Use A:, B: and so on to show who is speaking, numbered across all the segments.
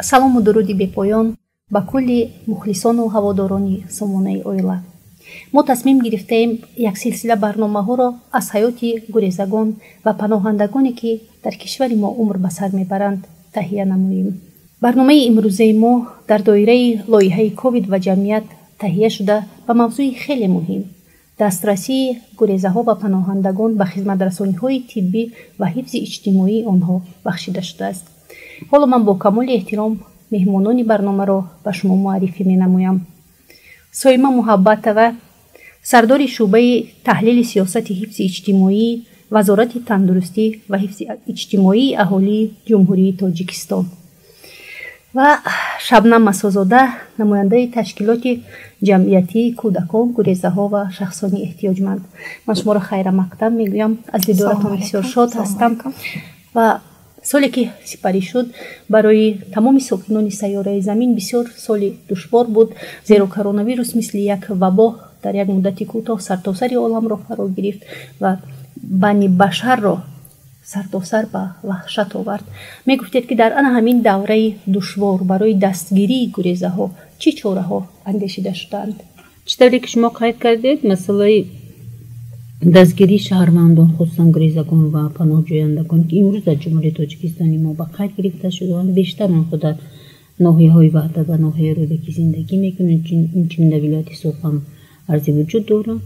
A: Салому дуруди бепоён ба кулли мухлисону ҳаводорони сомонаи оила. Мо тасмим гирифтаем як силсила барномаҳоро аз ҳаёти гурезагон ва паноҳандагоне, ки дар кишвари мо умр ба сар мебаранд, таҳия намоем. Барномаи имрӯзаи мо дар доираи лоиҳаи ковид ва ҷамъият таҳия шуда, ба мавзӯи хеле муҳим — дастрасии гурезаҳо ва паноҳандагон ба хизматрасониҳои тиббӣ ва ҳифзи иҷтимоии онҳо бахшида шудааст. Ҳоло ман бо камоли эҳтиром меҳмонони барномаро ба шумо муаррифӣ менамоям. Соима Муҳаббатова, сардори шӯъбаи таҳлили сиёсати ҳифзи иҷтимоии Вазорати тандурустӣ ва ҳифзи иҷтимоии аҳолии Ҷумҳурии Тоҷикистон, ва Шабнам Масозода, намояндаи ташкилоти ҷамъиятии кӯдакон, гурезаҳо ва шахсони эҳтиёҷманд. Ман шуморо хайрамақдам мегӯям, аз дидоратон бисёр шод ҳастам. Ва соле, ки сипарӣ шуд, барои тамоми сокинони сайёраи Замин бисёр соли душвор буд, зеро коронавирус мисли як вабо дар як муддати кӯтоҳ сартосари оламро фаро гирифт ва бани башарро сартосар ба ваҳшат овард. Мегуфтед, ки дар ана ҳамин давраи душвор барои дастгирии гурезаҳо чӣ чораҳо андешида шудаанд?
B: Чӣ тавре ки шумо қайд кардед, масъалаи дастгирии шаҳрвандон, хусусан гурезагон ва паноҳҷӯяндагон, ки имрӯз дар Ҷумҳурии Тоҷикистони мо ба қайд гирифта шудаанд, бештар онҳо дар ноҳияҳои Ваҳдат ва ноҳияи Рӯдакӣ зиндагӣ мекунанд, инчунин дар вилояти Суғд ҳам арзи вуҷуд доранд.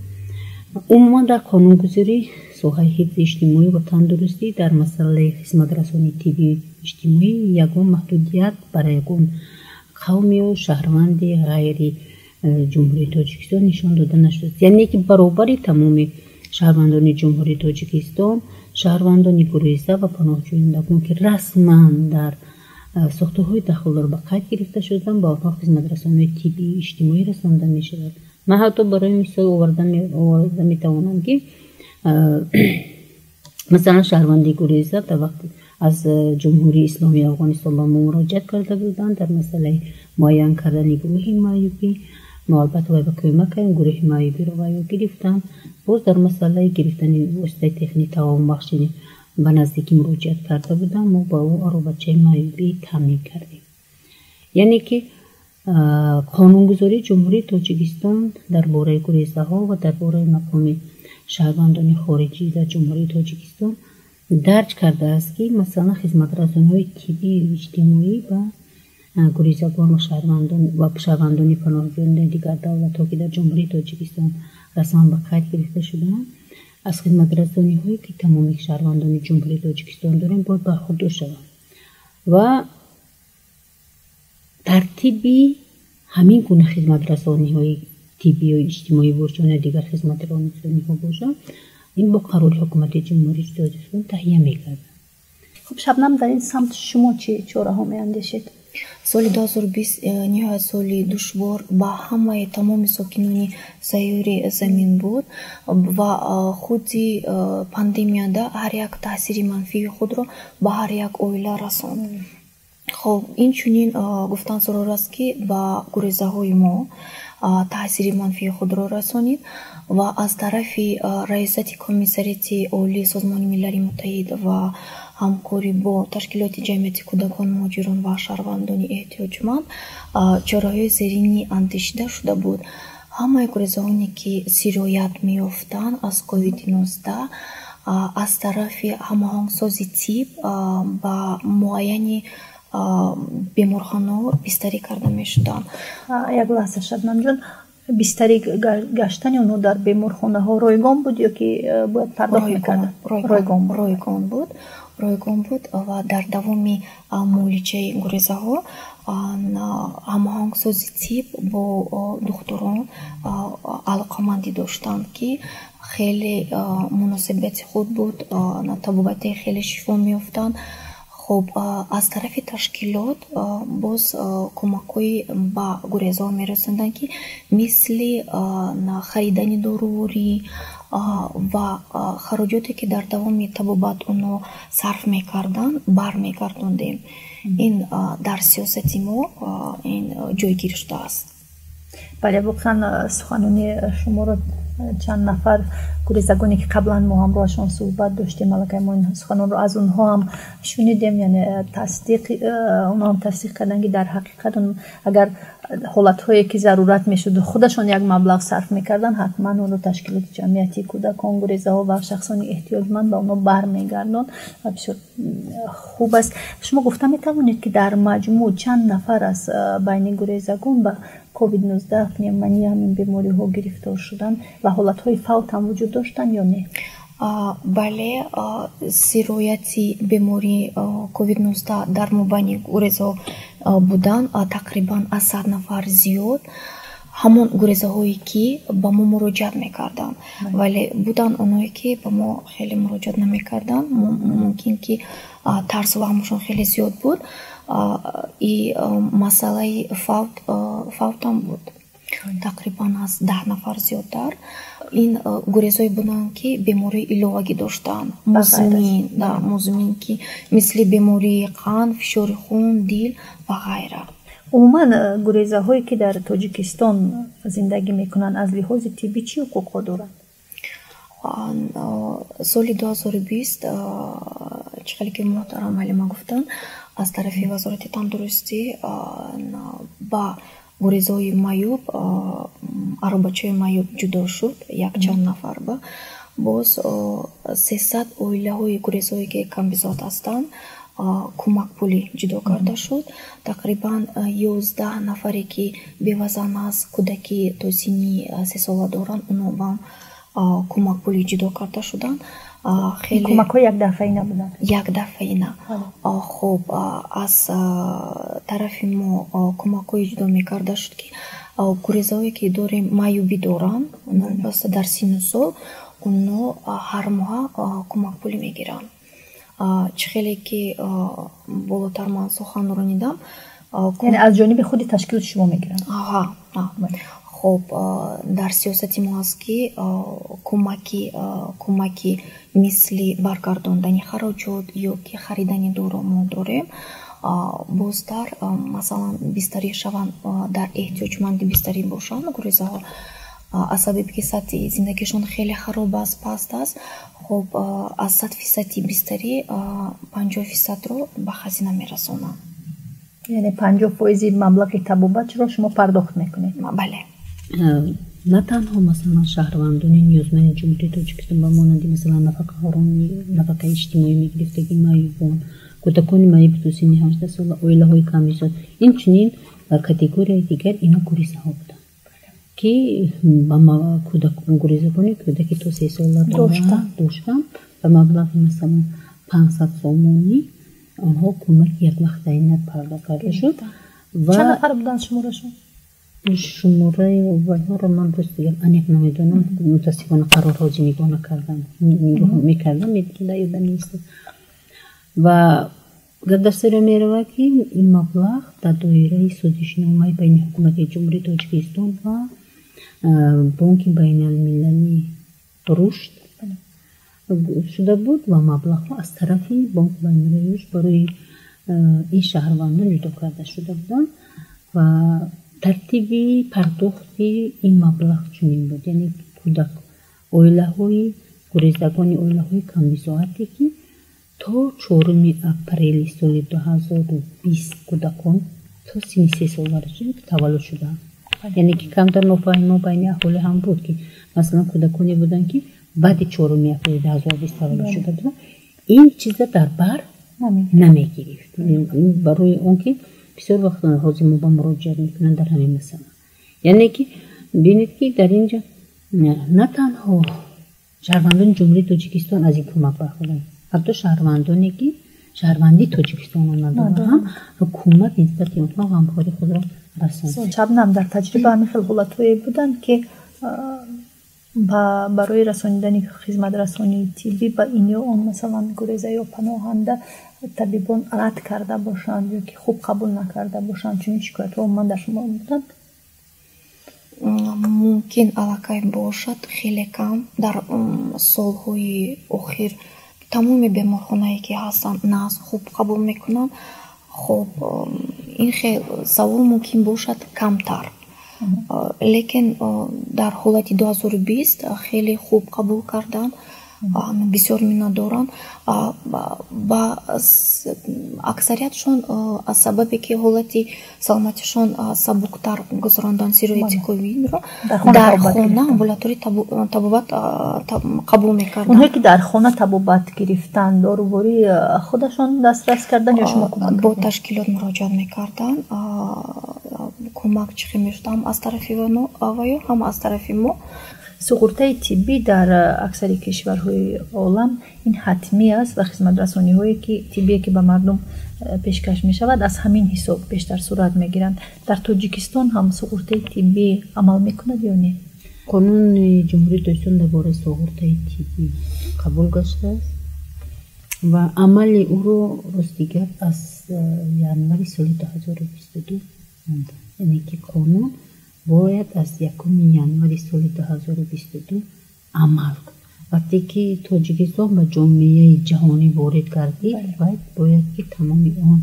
B: Умуман, дар қонунгузорӣ соҳаи ҳифзи иҷтимоӣ ва тандурустӣ дар масъалаи хизматрасонии тиббию иҷтимоӣ ягон маҳдудият бар ягон қавмию шаҳрванди ғайри Ҷумҳурии Тоҷикистон нишон дода нашудааст. Яъне ки баробари тамоми шаҳрвандони Ҷумҳурии Тоҷикистон, шаҳрвандони гуреза ва паноҳҷӯяндагон, ки расман дар сохторҳои дахлдор ба қайд гирифта шуданд, ба онҳо хизматрасониҳои тиббию иҷтимоӣ расонда мешавад. Ман ҳатто барои мисол оварда метавонам, ки масалан, шаҳрванди гуреза дар вақти аз Ҷумҳурии Исломии Афғонистон ба мо муроҷиат карда буданд дар масъалаи муайян кардани гурӯҳи маъюбӣ. Мо албатта вай ба кӯмак кардем, гурӯҳи маъюбиро вайё гирифтанд. Боз дар масъалаи гирифтани воситаи техники тавонбахшӣ ба наздикӣ муроҷиат карда буданд, мо ба ӯ аробачаи маъюбӣ таъмин кардем. Яъне ки қонунгузории Ҷумҳурии Тоҷикистон дар бораи гурезаҳо ва дар бораи мақоми шаҳрвандони хориҷӣ дар Ҷумҳурии Тоҷикистон дарҷ кардааст, ки масалан, хизматрасониҳои тиббию иҷтимоӣ ба гурезагон ва шаҳрвандони паноҳҷӯяндаи дигар давлатҳо, ки дар Ҷумҳурии Тоҷикистон расман ба қайд гирифта шудаанд, аз хизматрасониҳое, ки тамоми шаҳрвандони Ҷумҳурии Тоҷикистон дорем, бояд бархурдор шаванд ва тартиби ҳамин гуна хизматрасониҳои тиббию иҷтимоӣ бошанд ё дигар хизматрасониҳо бошанд, ин бо қарори Ҳукумати Ҷумҳурии Тоҷикистон таҳия мегардад.
A: Хуб, Шабнам, дар ин самт шумо чӣ чораҳо меандешед?
C: Соли 2020 ниҳоят соли душвор ба ҳамаи тамоми сокинони сайёри Замин буд ва худи пандемияда ҳар як таъсири манфии худро ба ҳар як оила расонд. Хоб, инчунин гуфтан зарур аст, ки ба гурезаҳои мо таъсири манфии худро расонид ва аз тарафи Раёсати Комиссариати Олии Созмони Милали Муттаҳид ва ҳамкорӣ бо ташкилоти ҷамъияти кӯдакон, муҳоҷирон ва шаҳрвандони эҳтиёҷманд чораҳои зеринӣ андешида шуда буд. Ҳамаи гурезаҳоне, ки сироят меёфтанд аз ковиди-19, аз тарафи ҳамоҳангсози тиб ба муайяни беморхонаҳо бистарӣ карда мешуданд.
A: Як лаҳза, Шабнамҷон, бистарӣ гаштани онҳо дар беморхонаҳо ройгон буд ё ки бояд пардохт мекарданд?
C: Ройгон буд, ройгон буд. Ва дар давоми муолиҷаи гурезаҳо ҳамоҳангсози тиб бо духтурон алоқамандӣ доштанд, ки хеле муносибати худ буд, табобати хеле шифо меёфтанд. Хуб, аз тарафи ташкилот боз кӯмакҳои ба гурезаҳо мерасонданд, ки мисли харидани доруворӣ ва хароҷоте, ки дар давоми табобат онҳо сарф мекарданд, бармегардондем. Ин дар сиёсати мо ин ҷойгир шудааст.
A: Бале, воқеан, суханони шуморо чанд нафар Гурезагоне, ки қаблан мо ҳамроҳашон суҳбат доштем, аллакай мо ин суханонро аз онҳо ҳам шунидем, яъне тасдиқ, онҳо ҳам тасдиқ карданд, ки дар ҳақиқат агар ҳолатҳое, ки зарурат мешуд, худашон як маблағ сарф мекарданд, ҳатман онро ташкилоти ҷамъиятии кӯдакон, гурезаҳо ва шахсони эҳтиёҷманд ба онҳо бармегардонд ва бисёр хуб аст. Шумо гуфта метавонед, ки дар маҷмӯъ чанд нафар аз байни гурезагон ба COVID-19, пневмония, ҳамин бемориҳо гирифтор шуданд ва ҳолатҳои фавт ҳам вуҷуд доштанд ё не?
C: Бале, сирояти бемории COVID-19 дар мобайни гурезаҳо будан тақрибан аз 100 нафар зиёд. Ҳамон гурезаҳое, ки ба мо муроҷиат мекарданд, вале буданд оное, ки ба мо хеле муроҷиат намекарданд. Мумкин ки тарсу ваҳмашон хеле зиёд буд. И масъалаи фавтам буд, тақрибан аз 10 нафар зиёдтар. Ин гурезҳое буданд, ки бемории иловагӣ доштанд, музмин, музмин, ки мисли бемории қанд, фишори хун, дил ва ғайра.
A: Умуман, гурезаҳое, ки дар Тоҷикистон зиндагӣ мекунанд, аз лиҳози тиббӣ чӣ ҳуқуқҳо доранд?
C: Соли 2020, чӣ хеле ки муҳтарам Ҳалима гуфтанд, аз тарафи Вазорати тандурустӣ ба гурезаҳои маъюб аробачаҳои маъюб ҷудо шуд якчанд нафар. Ба боз 300 оилаҳои гурезаҳое, ки камбизоат ҳастанд, кӯмакпулӣ ҷудо карда шуд. Тақрибан 11 нафаре, ки бевазан аст, кӯдаки то синни 3 сола доранд, онҳо ба кӯмакпулӣ ҷудо карда шуданд.
A: Хеле кӯмакҳои якдафъаина буданд?
C: Якдафъаина. Хуб, аз тарафи мо кӯмакҳое ҷудо мекарда шуд, ки гурезаҳое, ки дорем, маъюбӣ доранд, новобаста дар синну сол, онҳо ҳар моҳа кӯмакпулӣ мегиранд. Чӣ хеле ки болотар ман сухан ронидам.
A: Яъне аз ҷониби худи ташкилоти шумо мегиранд?
C: Хуб, дар сиёсати мо аст, ки кӯмаки мисли баргардондани хароҷот ё ки харидани дору мо дорем. Бозтар, масалан, бистарӣ шаванд, дар эҳтиёҷманди бистарӣ бошанд гурезаҳо, аз сабаби ки сатҳи зиндагишон хеле хароб аст, паст аст, хуб, аз 100 фисади бистарӣ 50 фисадро ба хазина мерасонанд.
A: Яъне 50 фоизи маблағи табобатро шумо пардохт мекунед?
C: Бале.
B: На танҳо, масалан, шаҳрвандони ниёзманди Ҷумҳурии Тоҷикистон, ба монанди, масалан, нафақахӯрони нафақаи иҷтимоӣ мегирифтагӣ, маъюбон, кӯдакони маъюб то синни 18 сола, оилаҳои камбизоат, инчунин категорияи дигар ино гурезаҳо буданд, ки ба гурезагони кӯдаки то 3 сола доштанд, ба маблағи, масалан, 500 сомонӣ онҳо кӯмаки яквақтаина пардохт карда шуд.
A: Ва чанд нафар буданд шуморашон?
B: Шумораи вайҳоро ман, рост дигар, аниқ намедонам. Мутаассифона, қарорҳози нигоҳ накардам. Нигоҳ мекардам, ёдам нест. Ва гап дар саре меравад, ки ин маблағ дар доираи созишномаи байни ҳукумати Ҷумҳурии Тоҷикистон ва Бонки байналмилалии рушд шуда буд ва маблағҳо аз тарафи Бонки байналмилалии рушд барои ин шаҳрвандон ҷудо карда шуда буданд. Ва тартиби пардохти ин маблағ чунин буд, яъне кӯдак, оилаҳои гурезагони оилаҳои камбизоате, ки то 4-уми апрели соли 2020 кӯдакон то синни 3 сола таваллуд шудаанд. Яъне ки камтар нофаҳмиҳо байни аҳолӣ ҳам буд, ки масалан кӯдаконе буданд, ки баъди 4-уми апрели 2020 таваллуд шуда буданд, ин чиза дар бар намегирифт, барои он ки бисёр вақт ҳозир мо ба муроҷиат мекунанд дар ҳамин масъала. Яъне ки бинед, ки дар ин ҷо на танҳо шаҳрвандони Ҷумҳурии Тоҷикистон аз ин кӯмак бархӯрданд, ҳатто шаҳрвандоне, ки шаҳрвандии тоҷикистонро надоранд ҳам, ҳукумат нисбати онҳо ғамхории худро расонд.
A: Шабнам, дар таҷриба ҳамин хел ҳолатҳое буданд, ки барои расонидани хизматрасонии тиббӣ ба ин ё он, масалан, гуреза ё паноҳанда табибон рад карда бошанд ё ки хуб қабул накарда бошанд? Чунин шикоятҳо умуман дар шумо буданд?
C: Мумкин, аллакай бошад, хеле кам. Дар солҳои охир тамоми беморхонае, ки ҳастанд, нағз, хуб қабул мекунанд. Хуб, ин хел савол мумкин бошад камтар. Лекин дар ҳолати 2020 хеле хуб қабул карданд, бисёр миннатдоранд. Ба аксариятшон аз сабабе ки ҳолати саломатишон сабуктар гузаронданд сирояти ковидро, дар хона амбулаторӣ табобат қабул мекарданд.
A: Онҳое ки дар хона табобат гирифтанд, доруворӣ худашон дастрас карданд ё шумо кӯмак?
C: Бо ташкилот муроҷиат мекарданд. Кӯмак чӣ хел мешуд ҳам аз тарафи ваё, ҳам аз тарафи мо.
A: Суғуртаи тиббӣ дар аксари кишварҳои олам ин ҳатмӣ аст ва хизматрасониҳое ки тиббие ки ба мардум пешкаш мешавад, аз ҳамин ҳисоб бештар сурат мегиранд. Дар Тоҷикистон ҳам суғуртаи тиббӣ амал мекунад ё не?
B: Қонуни Ҷумҳурии Тоҷикистон дар бораи суғуртаи тиббӣ қабул гаштааст ва амали ӯро рости гап аз январи соли 2022 монда. Яъне ки қонун бояд аз 1 январи соли 2022 амал кунад. Вақте ки Тоҷикистон ба ҷомеаи ҷаҳонӣ ворид гардид, бояд ки тамоми он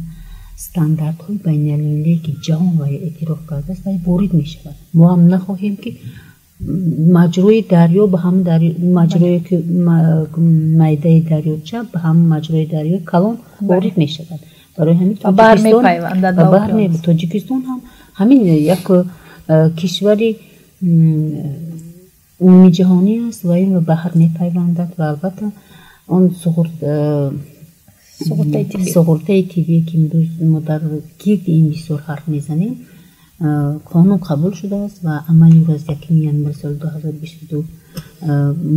B: стандартҳои байналмилалие ки ҷаҳон ва эътироф кардааст, вай ворид мешавад. Мо ҳам нахоҳем ки маҷрои дарё ба ҳам маҷрое ки майдаи дарёча ба ҳам маҷрои дарёи калон ворид мешавад. Барои ҳамин Тоҷикистон ҳам ҳамин як кишвари умумиҷаҳонӣ аст ва ин ба баҳр мепайвандад ва албатта он суғуртаи тиббие ки имрӯз мо дар гирди ин бисёр ҳарф мезанем, қонун қабул шудааст ва амали ӯро аз 1 январи соли 2022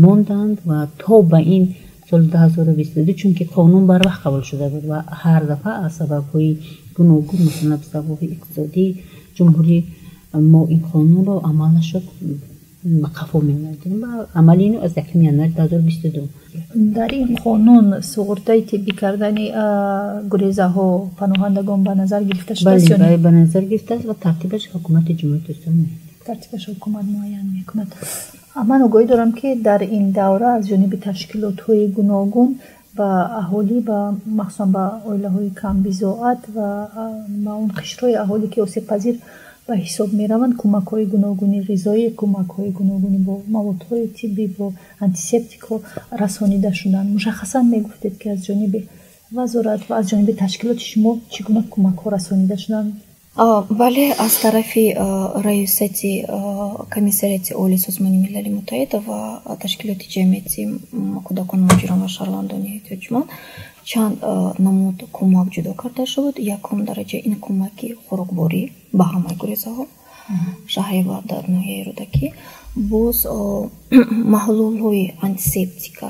B: монданд ва то ба ин соли 2022, чунки қонун барвақт қабул шуда буд ва ҳар дафъа аз сабабҳои гуногун, масалан сабабҳои иқтисодии ҷумҳурӣ, мо ин қонунро амалашро ба қафо мемондем ва амали ину аз 1 январи 2022.
A: Дар ин қонун суғуртаи тиббӣ кардани гурезаҳо, паноҳандагон ба назар гирифта шудааст ё не?
B: Бале, ба назар гирифтааст ва тартибаш ҳукумати Ҷумҳурии Тоҷикистон муайян.
A: Тартибаш ҳукумат муайян мекунад. Ман огоҳӣ дорам ки дар ин давра аз ҷониби ташкилотҳои гуногун ба аҳолӣ, ба махсусан ба оилаҳои камбизоат ва ба он қишрҳои аҳолӣ ки осебпазир ба ҳисоб мераванд, кӯмакҳои гуногуни ғизоӣ, кӯмакҳои гуногуни бо маводҳои тиббӣ, бо антисептикҳо расонида шуданд. Мушаххасан мегуфтед ки аз ҷониби вазорат ва аз ҷониби ташкилоти шумо чӣ гуна кӯмакҳо расонида шуданд?
C: Бале, аз тарафи раёсати Комиссариати Олии Созмони Милали Муттаҳид ва ташкилоти ҷамъияти кӯдакон, муҳоҷирон ва шаҳрвандони эҳтиёҷманд чанд намуд кӯмак ҷудо карда шуд. Якум дараҷа ин кӯмаки хӯрокворӣ ба ҳамаи гурезаҳо шаҳри ва дар ноҳияи Рӯдакӣ, боз маҳлулҳои антисептика,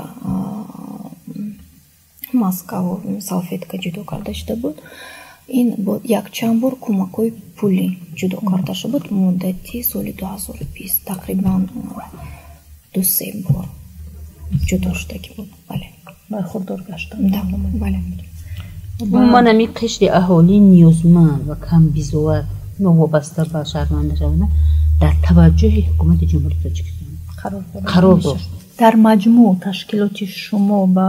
C: маскаву салфетка ҷудо карда шуда буд. Ин якчанд бор кӯмакҳои пулӣ ҷудо карда шуда буд муддати соли 2020, тақрибан 2-3 бор ҷудо шудагӣ буд. Бале,
A: бархурдор гаштанд.
C: Бале.
B: Умуман ҳамин қишри аҳолӣ ниёзманд ва камбизоат новобаста ба шаҳрвандашавона дар таваҷҷӯҳи ҳукумати Ҷумҳурии Тоҷикистон қарор дошт.
A: Дар маҷмӯъ ташкилоти шумо ба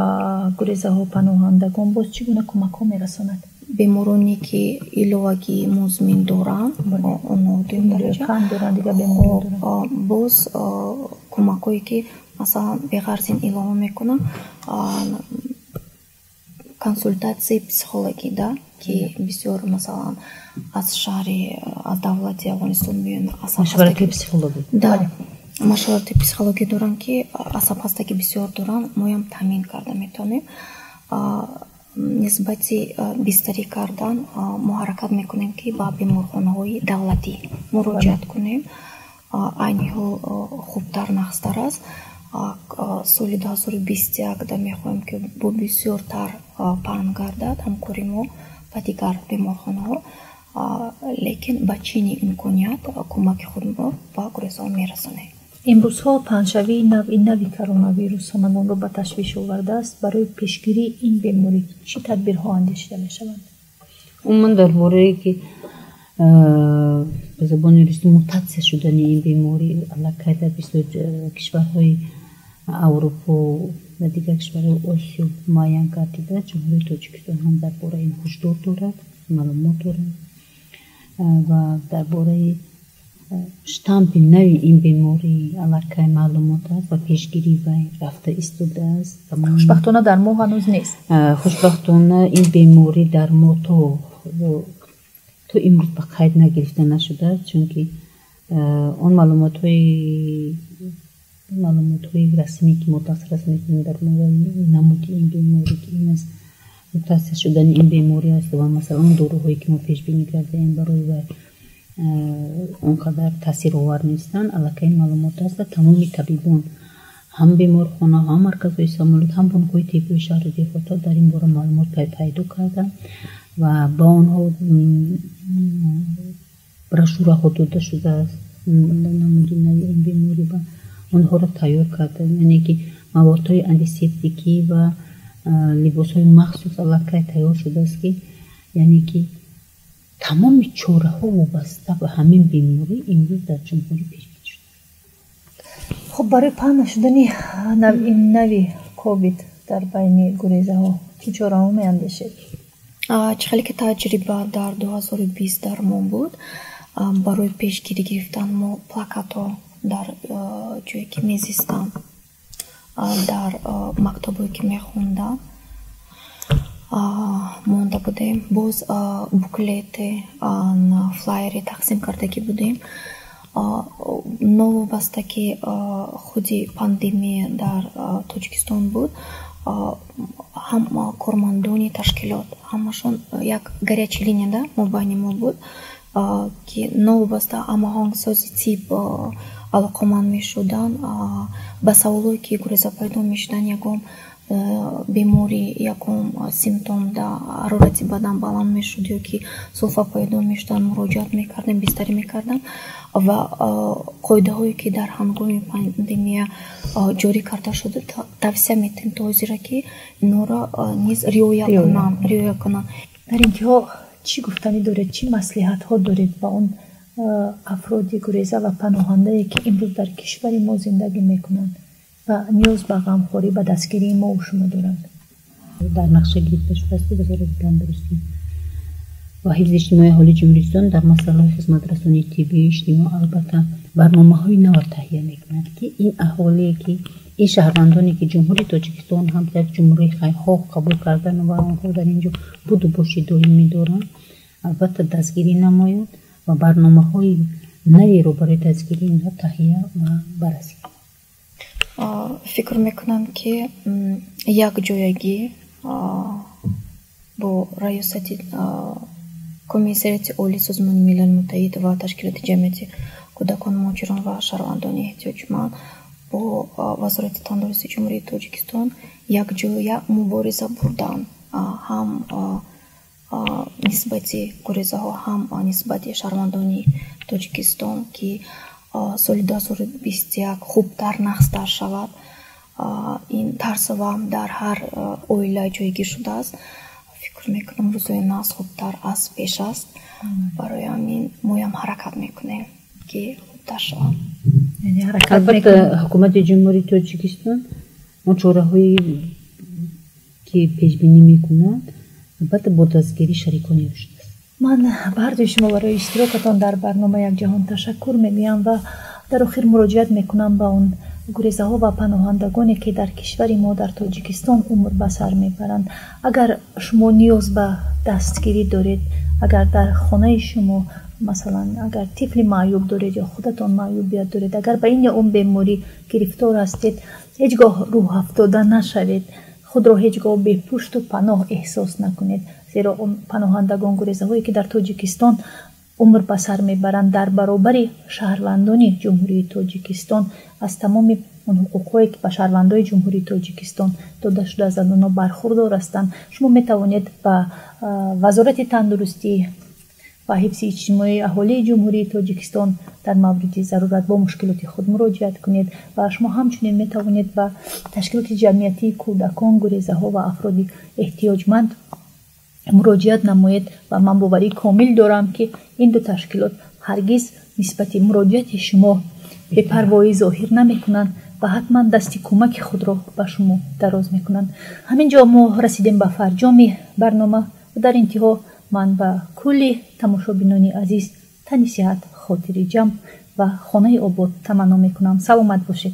A: гурезаҳо, паноҳандагон боз чӣ гуна кӯмакҳо мерасонад?
C: Бемороне ки иловагии музмин доранд, онҳо дуюм дараҷа боз кӯмакҳое ки масалан беғарз ин илова мекунам, консултатсияи психологӣ да, ки бисёр масалан аз шаҳри, аз давлати Афғонистон меоянд,
B: машваратҳои психологӣ.
C: Да, машваратҳои психологӣ доранд ки асабхастагӣ бисёр доранд, моям таъмин карда метавонем. Нисбати бистарӣ кардан мо ҳаракат мекунем ки ба беморхонаҳои давлатӣ муроҷиат кунем. Айни ҳол хубтар, нағзтар аст. Соли 2021 да мехоҳем ки бо бисёртар паҳн гардад ҳамкори мо ба дигар беморхонаҳо, лекин ба чини имконият кӯмаки худро ба гурезаҳо мерасонем.
A: Имрӯзҳо паҳншавии навъи нави коронавирус ҳамагонро ба ташвиш овардааст. Барои пешгирии ин беморӣ чӣ тадбирҳо андешида мешаванд?
B: Умуман дар бораe ки ба забони русӣ мутатсия шудани ин беморӣ аллакай дар бисёр кишварҳои Аврупо ва дигар кишварҳои Осиё муайян гардида, Ҷумҳурии Тоҷикистон ҳам дар бораи ин ҳушдор дорад, маълумот дорад ва дар бораи Штампи нави ин беморӣ аллакай маълумот аст ва пешгирӣ вай рафта истодааст.
A: Хушбахтона дар мо ҳанӯз нест.
B: Хушбахтона ин беморӣ дар мо то имрӯз ба қайд нагирифта нашудааст, чунки он маълумотҳои расмӣ ки мо дастрас мекунем дар намуди ин беморӣ, ки ин аст мутаассир шудани ин беморӣ аст ва масалан он доруҳое ки мо пешбинӣ кардаем барои вай он қадар таъсировар нестанд. Аллакай ин маълумот аст ва тамоми табибон ҳам беморхона, ҳам марказҳои самолёт, ҳам бонкҳои тиббии шаҳру деҳотҳо дар ин бора маълумот пайдо карданд ва ба онҳо брошюраҳо дода шудааст намуди нави ин беморӣ ва онҳоро тайёр карда, яъне ки маводҳои антисептикӣ ва либосҳои махсус аллакай тайёр шудааст, ки яъне ки тамоми чораҳо вобаста ба ҳамин беморӣ имрӯз дар ҷумҳурӣ пешбинӣ шудааст.
A: Хуб, барои паҳн нашудани нави ковид дар байни гурезаҳо чӣ чораҳо меандешед?
C: Чӣ хеле ки таҷриба дар 2020 дар мо буд, барои пешгирӣ гирифтан мо плакатҳо дар ҷое ки мезистам, дар мактабое ки мехондам монда будем. Боз буклети, флайери тақсим кардагӣ будем. Новобаста ки худи пандемия дар Тоҷикистон буд, ҳам кормандони ташкилот ҳамашон як горячая линия да мобайни мо буд, ки новобаста ҳамоҳангсози тиб алоқаманд мешуданд, ба саволое ки гуреза пайдо мешуданд, ягон беморӣ, ягон симптом да ҳарорати бадан баланд мешуд ё ки сулфа пайдо мешуданд, муроҷиат мекардем, бистарӣ мекардам ва қоидаҳое ки дар ҳангоми пандемия ҷорӣ карда шуда, тавсия метиҳем то ҳозира ки инҳоро низ риоя кунанд.
A: Дар интиҳо чӣ гуфтанӣ доред, чӣ маслиҳатҳо доред ба он афроди гуреза ва паноҳандае ки имрӯз дар кишвари мо зиндагӣ мекунанд ва ниёз ба ғамхорӣ, ба дастгирии мо шумо доранд?
B: Дар нақша гирифта шудааст ки Вазорати тандурустӣ ва ҳифзи иҷтимоии аҳолии Ҷумҳуристон дар масъалаҳои хизматрасонии тиббию иҷтимоӣ албатта барномаҳои нав таҳия мекунад, ки ин аҳолие ки ин шаҳрвандоне ки Ҷумҳурии Тоҷикистон ҳам як ҷумҳурии хайрхоҳ қабул кардан ва онҳо дар ин ҷо буду боши доимӣ доранд, албатта дастгирӣ намояд ва барномаҳои наверо барои дастгирии инҳо таҳия ва баррасӣ кунад.
C: Фикр мекунам, ки якҷоягӣ бо раёсати Комиссариати Олии Созмони Милали Муттаҳид ва Ташкилоти ҷамъияти кӯдакон, муҳоҷирон ва шаҳрвандони эҳтиёҷманд, бо Вазорати тандурустии Ҷумҳурии Тоҷикистон якҷоя мубориза бурдан ҳам нисбати гурезаҳо, ҳам нисбати шаҳрвандони Тоҷикистон, ки соли 2021 хубтар, нағзтар шавад. Ин тарсу ваҳм дар ҳар оила ҷойгир шудааст. Фикр мекунам рӯзҳои нағз хубтар аз пеш аст. Барои ҳамин моям ҳаракат мекунем, ки хубтар шавад.
B: Албатта ҳукумати Ҷумҳурии Тоҷикистон он чораҳое ки пешбинӣ мекунад, албатта бо дастгирии шарикони рушд аст.
A: Ман ба ҳардуи шумо барои иштирокатон дар барнома Якҷаҳон ташаккур мегӯям ва дар охир муроҷиат мекунам ба он гурезаҳо ва паноҳандагоне ки дар кишвари мо дар Тоҷикистон умр ба сар мебаранд. Агар шумо ниёз ба дастгирӣ доред, агар дар хонаи шумо масалан агар тифли маъюб доред ё худатон маъюбият доред, агар ба ин ё он беморӣ гирифтор ҳастед, ҳеҷ гоҳ рӯҳафтода нашавед, худро ҳеҷ гоҳ бепушту паноҳ эҳсос накунед, зеро он паноҳандагон, гурезаҳое ки дар Тоҷикистон умр ба сар мебаранд, дар баробари шаҳрвандони Ҷумҳурии Тоҷикистон аз тамоми он ҳуқуқҳое ки ба шаҳрвандони Ҷумҳурии Тоҷикистон дода шудааст, аз онҳо бархурдор ҳастанд. Шумо метавонед ба Вазорати тандурустӣ ва ҳифзи иҷтимоии аҳолии Ҷумҳурии Тоҷикистон дар мавриди зарурат бо мушкилоти худ муроҷиат кунед ва шумо ҳамчунин метавонед ба ташкилоти ҷамъиятии кӯдакон, гурезаҳо ва афроди эҳтиёҷманд муроҷиат намоед ва ман боварии комил дорам, ки ин ду ташкилот ҳаргиз нисбати муроҷиати шумо бепарвоӣ зоҳир намекунанд ва ҳатман дасти кӯмаки худро ба шумо дароз мекунанд. Ҳамин ҷо мо расидем ба фарҷоми барнома ва дар интиҳо ман ба кулли тамошобинони азиз тани сиҳат, хотири ҷамъ ва хонаи обод таманно мекунам. Саломат бошед.